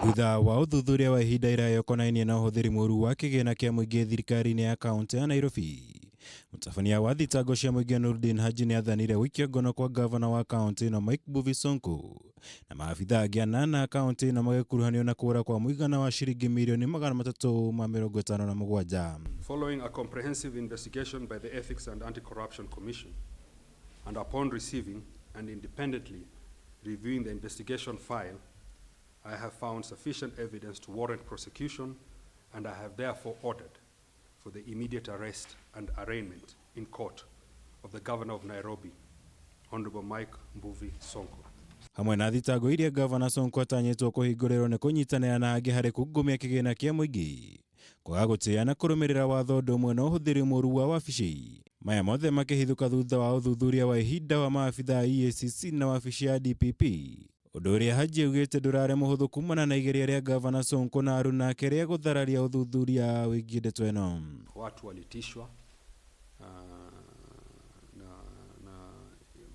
Thutha wa ũthuthuria wa ihinda iraya ũkonainie na ũhũthĩri mũru wa kĩgĩna kĩa mũingĩ thirikari-inĩ ya kaũntĩ ya Nairobi, mũtabania wa thitango cia mũingĩ Nurdin Haji nĩ athanire gũikio ngono kwa ngavana wa kaũntĩ ĩno Mike Mbuvi Sonko na maabitha angĩ anana a kaũntĩ ĩno magĩkuruhanio na kũũra kwa mũigana wa ciringi mirioni 357. Following a comprehensive investigation by the Ethics and Anti-Corruption Commission, and upon receiving and independently reviewing the investigation file, I have found sufficient evidence to warrant prosecution, and I have therefore ordered for the immediate arrest and arraignment in court of the Governor of Nairobi, Honorable Mike Mbuvi Sonko. Hamwe na thitango iria Gavana Sonko atanyĩtwo kũhingũrĩrwo nĩ kũnyitanĩra na angĩ harĩ kungumia kĩgĩna kĩa mũingĩ, kwaga gũtĩĩa na kũrũmĩrĩra watho ũndũ ũmwe na ũhũthĩri mũru wa wabici. Maya mothe makĩhithũka thutha wa ũthuthuria wa ihinda wa maabitha a EACC na wabici ya DPP. Ũndũ ũrĩa Haji augĩte ndũrarĩ mũhũthũ kumana na igeria rĩa Gavana Sonko na aruna ake rĩa gũthararia ũthuthuria wĩgiĩ ndeto ĩno. Watu walitishwa na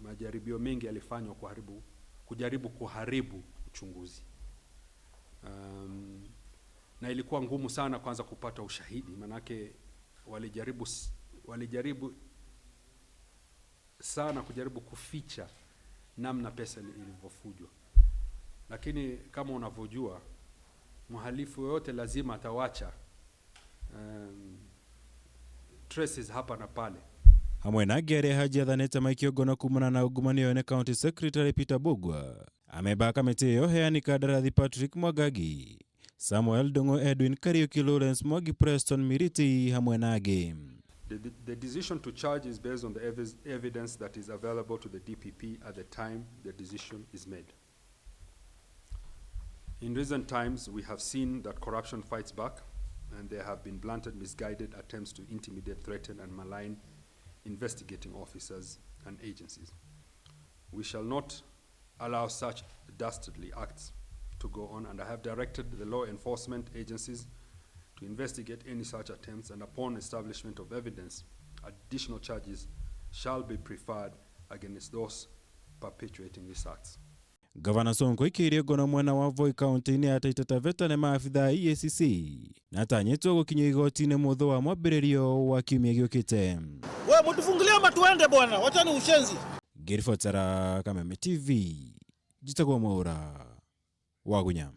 majaribio mengi yalifanywa kujaribu kuharibu uchunguzi. Na ilikuwa ngumu sana kwanza kupata ushahidi, manake walijaribu sana kujaribu kuficha namna pesa ilivyofujwa. Lakini kama unavyojua, mhalifu yoyote lazima atawacha traces hapa na pale. Hamwe na angĩ arĩa Haji athanĩte maikio ngono kumana na ungumania ũyũ nĩ County Secretary Peter Mbugua, amemba a kamĩtĩ ĩyo heani kandarathi Patrick Mwangangi, Samuel Ndung'u, Edwin Kariuki, Lawrence Mwangi, Preston Miriti hamwe na angĩ. The decision to charge is based on the evidence that is available to the DPP at the time the decision is made. In recent times, we have seen that corruption fights back, and there have been blatant, misguided attempts to intimidate, threaten, and malign investigating officers and agencies. We shall not allow such dastardly acts to go on, and I have directed the law enforcement agencies to investigate any such attempts, and upon establishment of evidence, additional charges shall be preferred against those perpetuating these acts. Gavana Sonko aikĩirio ngono mwena wa Voi kaunti-inĩ ya Taita Taveta nĩ maabitha a EACC na atanyĩtwo gũkinyio igoti-inĩ mũthũ wa mwambĩrĩrio wa kiumia gĩũkĩte. We mtufungulie ama tuende bwana, wacha ni ushenzi. Ngĩribotera Kameme TV, njĩtagwo Mwaũra Wagunya.